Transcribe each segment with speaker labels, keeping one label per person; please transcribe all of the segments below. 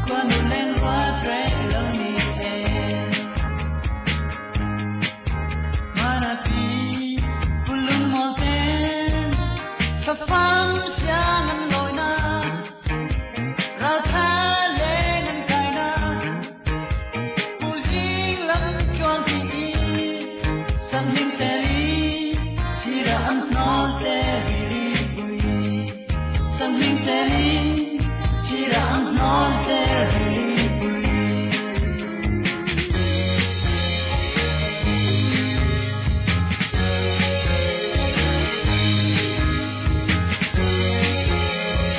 Speaker 1: Khuanu leng ruat reng lo ni e. Manapi pulung mawl ten thlafam siang an lawi na raltha leng an kai na Puzing lam tluang ti i sanghling seli sira an hnawl che rili pui sanghling seli sira an hnawl che rili pui.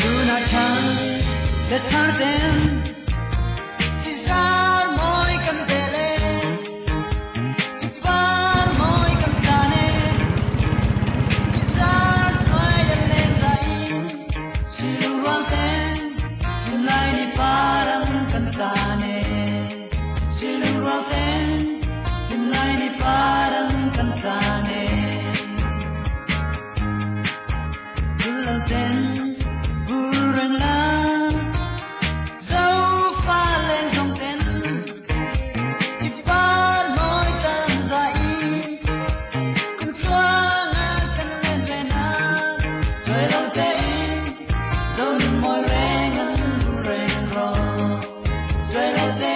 Speaker 1: Tunah ṭhal le thar ten i zar mawi kan tel e, i par mawi kan tlan e, i zar hnuai an leng za in silung rual ten himlai ni parang kan tlan e, silung rual ten himlai ni parang kan tlan e. Lo ten vul reng la dấu pha lên dòng ten i par mawi kan zai kum tluang a kan len ve na trời lo te zo nun mawi reng an vul reng ro trời lo te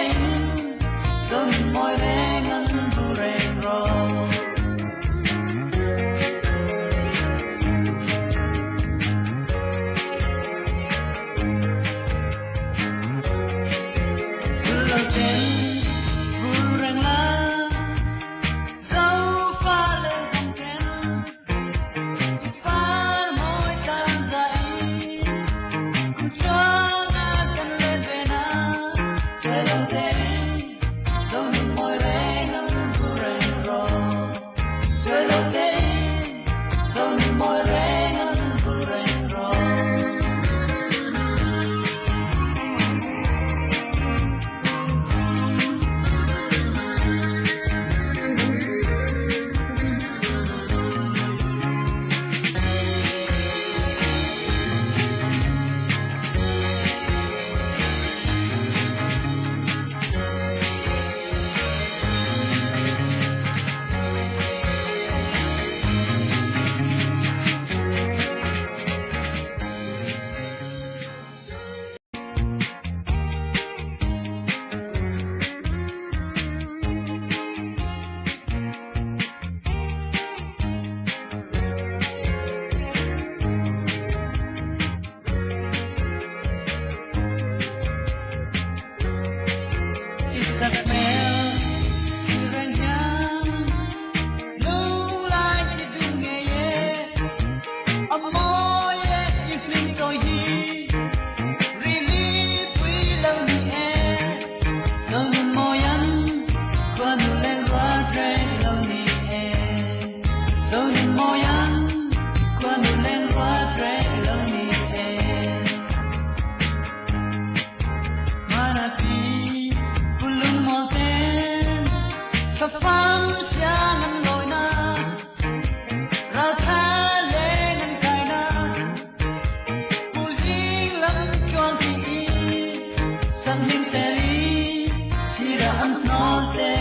Speaker 1: zo nun mawi reng an vul reng ro. Lo ten vul reng la dấu pha lên dòng ten i par mawi kan zai kum tluang a kan len ve na trời lo te zo nun mawi reng an vul reng ro trời lo te zo nun mawi reng an vul reng ro. Isak mel i reng hiam lung lai i dum ngei e a mawi e i hming chawi hi rili pui lo ni e zo nun mawi an khuanu leng ruat reng lo ni e zo nun mawi an khuanu leng ruat reng lo ni e. Manapi pulung mawl ten thlafam siang an lawi na raltha leng an kai na puzing lam tluang ti i sanghling seli sira an hnawl che.